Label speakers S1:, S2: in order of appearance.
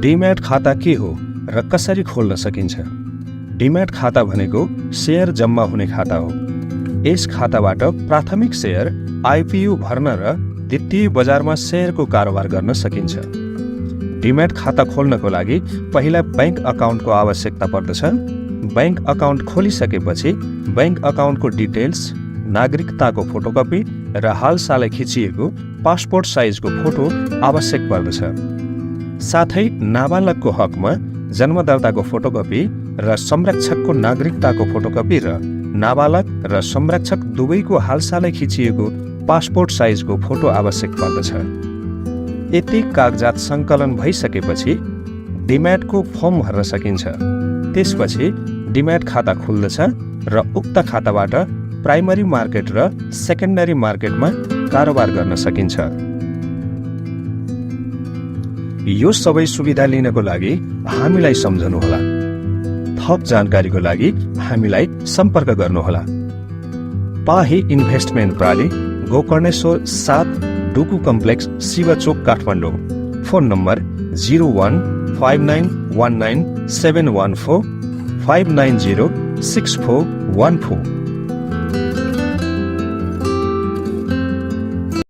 S1: Demat खाता के हो र कसरी खोल्न सकिन्छ? डिम्याट खाता भनेको सेयर जम्मा हुने खाता हो। यस खाताबाट प्राथमिक सेयर आइपियू भर्न र द्वितीय बजारमा सेयरको कारोबार गर्न सकिन्छ। डिम्याट खाता खोल्नको लागि पहिला बैंक अकाउन्टको आवश्यकता पर्दछ। बैंक अकाउन्ट खोलिसकेपछि बैंक अकाउन्टको डिटेल्स, नागरिकताको फोटोकपी र हालसालै खिचिएको पासपोर्ट साइजको फोटो आवश्यक पर्दछ। साथै नाबालकको हकमा जन्मदर्ताको फोटोकपी र संरक्षकको नागरिकताको फोटोकपी र नाबालक र संरक्षक दुवैको हालसालै खिचिएको पासपोर्ट साइजको फोटो आवश्यक पर्दछ। यति कागजात सङ्कलन भइसकेपछि डिम्याटको फर्म भर्न सकिन्छ। त्यसपछि डिम्याट खाता खुल्दछ र उक्त खाताबाट प्राइमरी मार्केट र सेकेन्डरी मार्केटमा कारोबार गर्न सकिन्छ। यो सबै सुविधा लिनको लागि हामीलाई सम्झनुहोला। थप जानकारीको लागि हामीलाई सम्पर्क गर्नुहोला। पाही इन्भेस्टमेन्ट प्राली, Gokarneshwar 7, Duku complex, Shivchok, Kathmandu. Phone number 0159197145906414।